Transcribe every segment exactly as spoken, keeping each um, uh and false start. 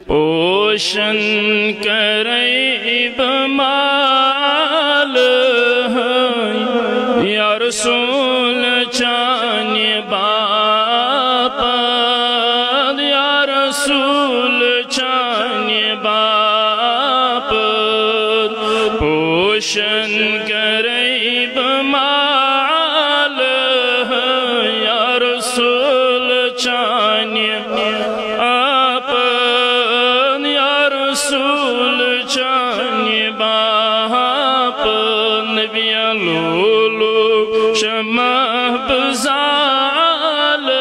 پوشن کرے بہٕ مالہٕ، یا رسول چانہِ باپتھ، یا رسول چانہِ باپتھ۔ پوشن کرے بہٕ مالہٕ، یا رسول چانہِ باپتھ، یا رسول چانہِ باپتھ۔ نبی لولو شمع بہٕ زالہٕ،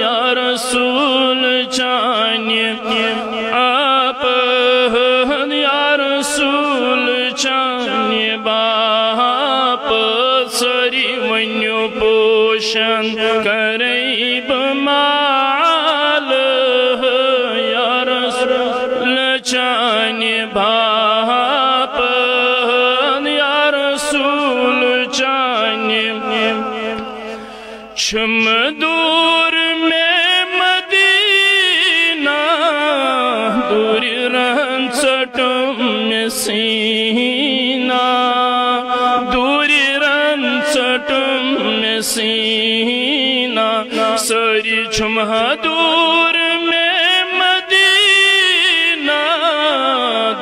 یا رسول چانہِ باپتھ، یا رسول چانہِ باپتھ۔ سٲری ؤنِو پوشن کرے بہٕ مالہٕ، یا رسول چانہِ باپتھ، یا رسول چانہِ۔ چھُم دوٗر مےٚ مدینہ، دوٗرِ رن ژٔٹُم مےٚ سیٖنہ، دوٗرِ رن ژٔٹُم مےٚ سیٖنہ۔ سٲری چھُم ہا دوٗر مےٚ مدینہ،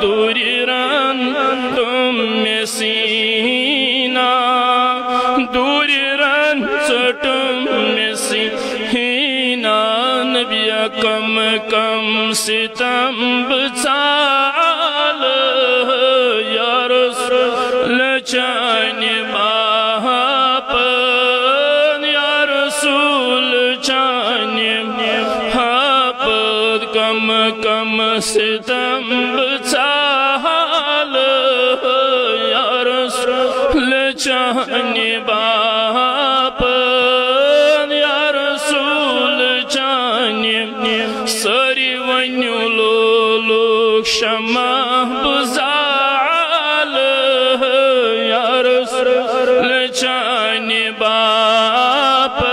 دوٗرِ رن ژٔٹُم مےٚ سیٖنہ، دوٗرِ رن ژٔٹُم مےٚ سیٖنہ۔ نبیا کم کم ستم بہٕ ژالہٕ، یا رسول چانہِ باپتھ، یا رسول چانہِ باپتھ۔ کم کم ستم بہٕ ژالہٕ، یا رسول چانہِ باپتھ، یا رسول چانہِ۔ سٲری ؤنِو لولو شمع بہٕ زالہٕ، یا رسول چانہِ باپتھ،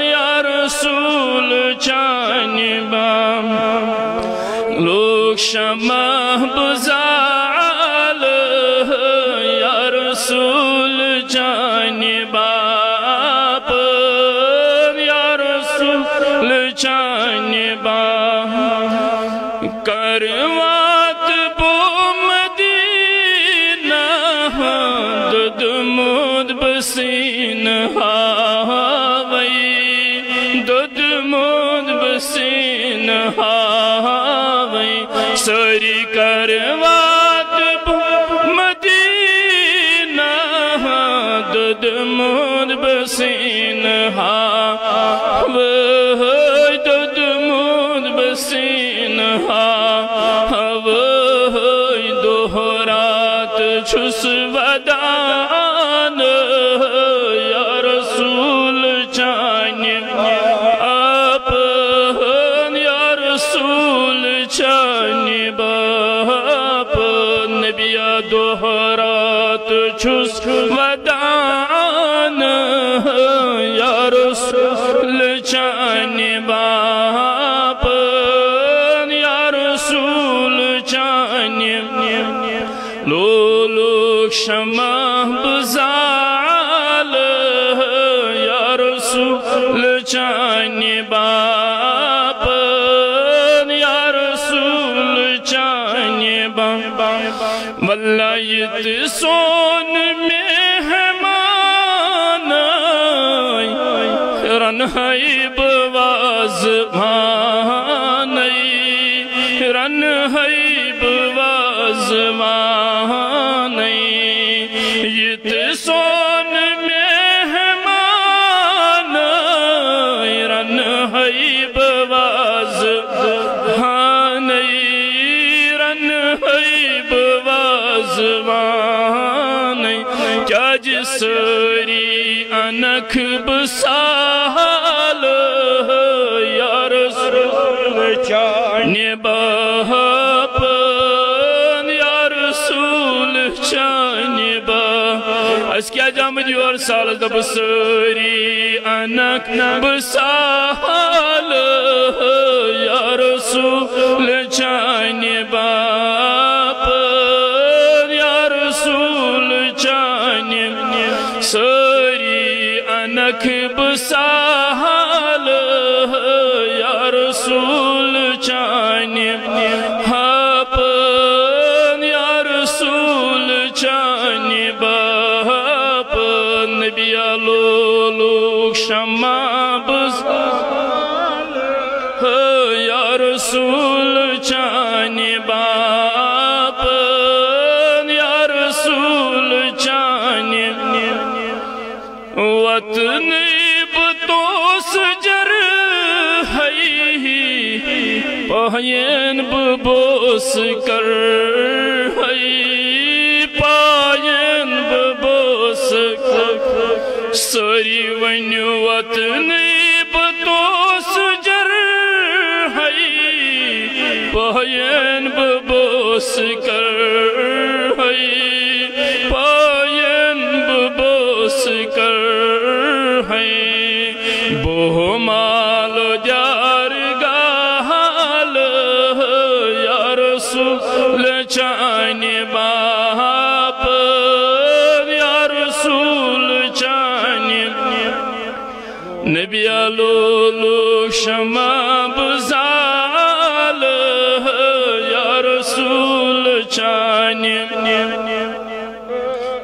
یا رسول چانہِ باپتھ۔ لوگ شمع بہٕ زالہٕ، یا رسول چانہِ باپتھ، یا رسول چانہِ باپتھ۔ کر واتہٕ بہٕ مدینہ، دوٚدمُت بہٕ سیٖنہٕ ہاوَے، دوٚدمُت بہٕ سیٖنہٕ ہاوَے۔ سٲری کر واتہٕ بہٕ مدینہ، دوٚدمُت بہٕ سیٖنہٕ ہاوَے، دوٚدمُت بہٕ سیٖنہٕ ہاوَے۔ دۄہ رات چھُس ودان، یا رسول چانہِ باپتھ، یا رسول چانہِ باپتھ۔ نبیا دۄہ رات چھُس ودان، یا رسول چانہِ باپتھ، یا رسول چانہِ۔ لولو شمع بہٕ زالہٕ، یا رسول چانہِ باپتھ، یا رسول چانہِ باپتھ۔ واللہ یہِ تہِ سون مہمان، رنہٕ ہے بہٕ وازوانَے، رنہٕ ہے بہٕ وازوانَے۔ یہِ تہِ سون مہمان، رنہٕ ہے بہٕ وازوانَے، رنہٕ ہے بہٕ وازوانَے۔ کیٛازِ سٲری انکھ بہٕ سالہٕ، یا رسول چانہِ باپتھ، یا رسول چانہِ باپتھ۔ أسۍ کیٛازِ آمٕتۍ یور سالس؟ دوٚپُس، سٲری انکھ بہٕ سال، یا رسول چانہِ باپتھ، یا رسول چانہِ، سٲری انکھ بہٕ سال، یا رسول چانہِ ہاپن، یا رسول چانہِ باپن۔ نبی لولُک شمع بہٕ زالہٕ، یا رسول چانہِ باپن، یا رسول چانہِ وطنٕے بہٕ توسہٕ جرحی، پایَن بہٕ بوسہٕ کرحی، پایَن بہٕ بوسہٕ کرحی۔ سٲری ؤنِو، وطنٕے بہٕ توسہٕ جرحی، پایَن بہٕ بوسہٕ کرحی، پایَن بہٕ بوسہٕ کرحی۔ بہٕ مالہٕ دیار گالہٕ، یا رسول چانہِ باپتھ، یا رسول چانہِ۔ نبی لولُک شمع بہٕ زالہٕ، یا رسول چانہِ،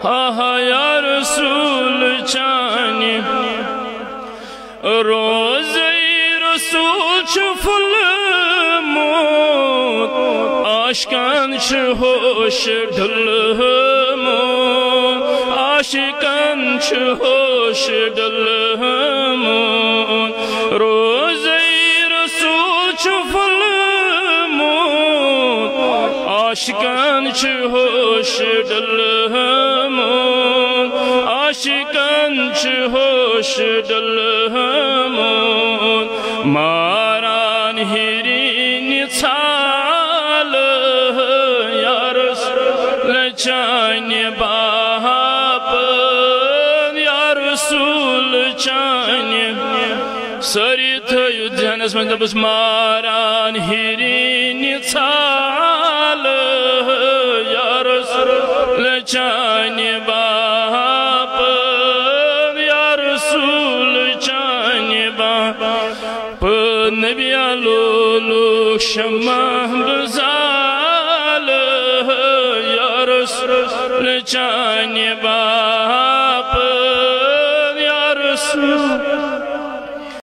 ہا ہا، یا رسول چانہِ۔ روزے رسول چھُ پھُلمُت، عاشقن چھُ ہوش ڈُلمُت، عاشقن چھُ ہوش ڈُلمُت۔ روزے رسول چھُ پھُلمُت، عاشقن چھُ ہوش ڈُلمُت، عاشقن چھُ ہوش ڈُلمُت۔ ماران ہیرِنۍ ژھالہٕ، یا رسول چانہِ باپتھ، یا رسول چانہِ۔ سٲری تھٲیِو ذہنس منٛز، دوٚپُس، ماران ہیرِنۍ ژھالہٕ، یا رسول چانہِ باپتھ، یا رسول چانہِ باپتھ۔ نبی لولُک شمع بہٕ زالہٕ، یا رسول چانہِ باپتھ، یا رسول۔